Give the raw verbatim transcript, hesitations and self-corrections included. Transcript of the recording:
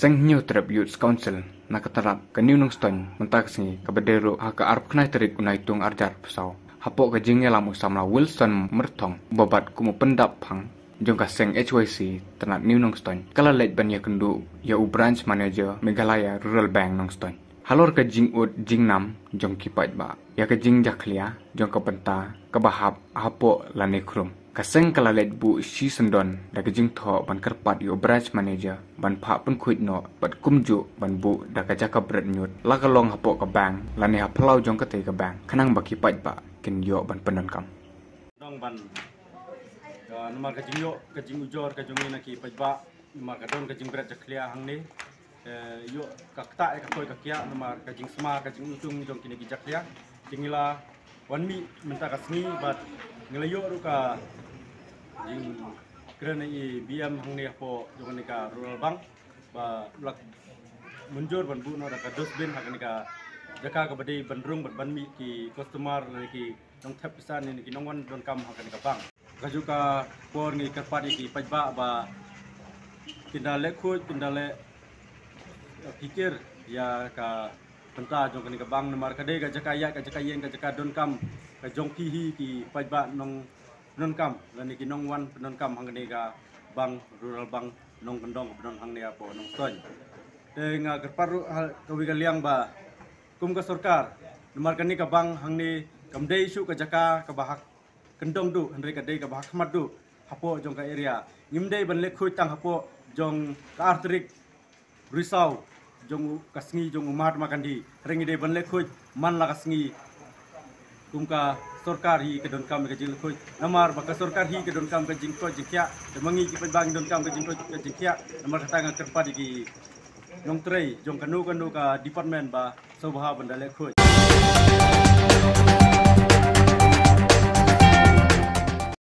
Seng Hynñiewtrep Youth Council na ka tnat ka New Nongstoiñ mynta ka sngi kaba dei ruh ha ka arphew khyndai tarik u Naitung arhajar arphew saw, hapoh ka jingïalam u samla Wilson Myrthong uba bat kum u pyndap phang jong ka seng H Y C tnat New Nongstoiñ, ka la leit ban ïakynduh ïa u Branch Manager Meghalaya Rural Bank Nongstoiñ halor ka jingud jingnam jong ki paidbah ïa ka jingjakhlia jong ka bynta kaba hap hapoh lane khrum. Ka seng ka la leit buh shisyndon da ka jingthoh ban kyrpad ïa u Branch Manager ban phah pynkhuid noh bad kumjuh ban buh da ka jaka bret ñiut, la ka long hapoh ka bank lane ha phyllaw jong katei ka bank, khnang ba ki paidbah kin ïoh ban pyndonkam. Dong ban, uh, namar ka jingïoh ka jingujor ka jong ngi na ki paidbah, namar ka don ka jingbret jakhlia hangne. Eh, ïoh ka ktah ïa ka koi ka kiah namar ka jingsma ka jingujung jong kine ki jakhlia. Te ngi la wan mih mynta ka sngi bad ngi la ïoh ruh ka jingkren na i B M hangne hapoh jong kane ka Rural Bank ba u la mynjur ban buh noh da ka dustbin ha kane ka jaka kaba dei ban rung bad ban mih ki customer lane ki nongthep pisa ne ki nongwan donkam ha kane ka bank. Kajuh ka por ngi kyrpad ïa ki paidbah ba kin da leh khuid, kin da leh, eh, pyrkhat ïa ka bynta jong kane ka bank namar ka dei ka jaka ïaid, ka jaka ïeng, ka jaka donkam ka jong phi hi ki paidbah nongdonkam lane ki nongwan pyndonkam hangne ka bank, Rural Bank Nongkyndong ba don hangne hapoh Nongstoiñ. Te nga kyrpad ruh ha kawei ka liang ba kum ka sorkar, namar kane ka bank hangne kam dei shuh ka jaka kaba ha kyndong duh, hynrei ka dei kaba ha khmat duh hapoh jong ka area. Ngim dei ban leh khuid tang hapoh jong ka ar tarik Risaw jong u, ka sngi jong u Mahatma Gandhi, hynrei ngi dei ban leh khuid man la ka sngi. Kum ka sorkar hi ka donkam ka jingleh khuid, namar ba ka sorkar hi ka donkam ka jingkoit jingkhiah, te ma ngi ki paidbah ngi donkam ka jingkoit ka jingkhiah. Namar kata nga kyrpad ïa ki nongtrei jong kano kano ka department ba sngewbha ban da leh khuid.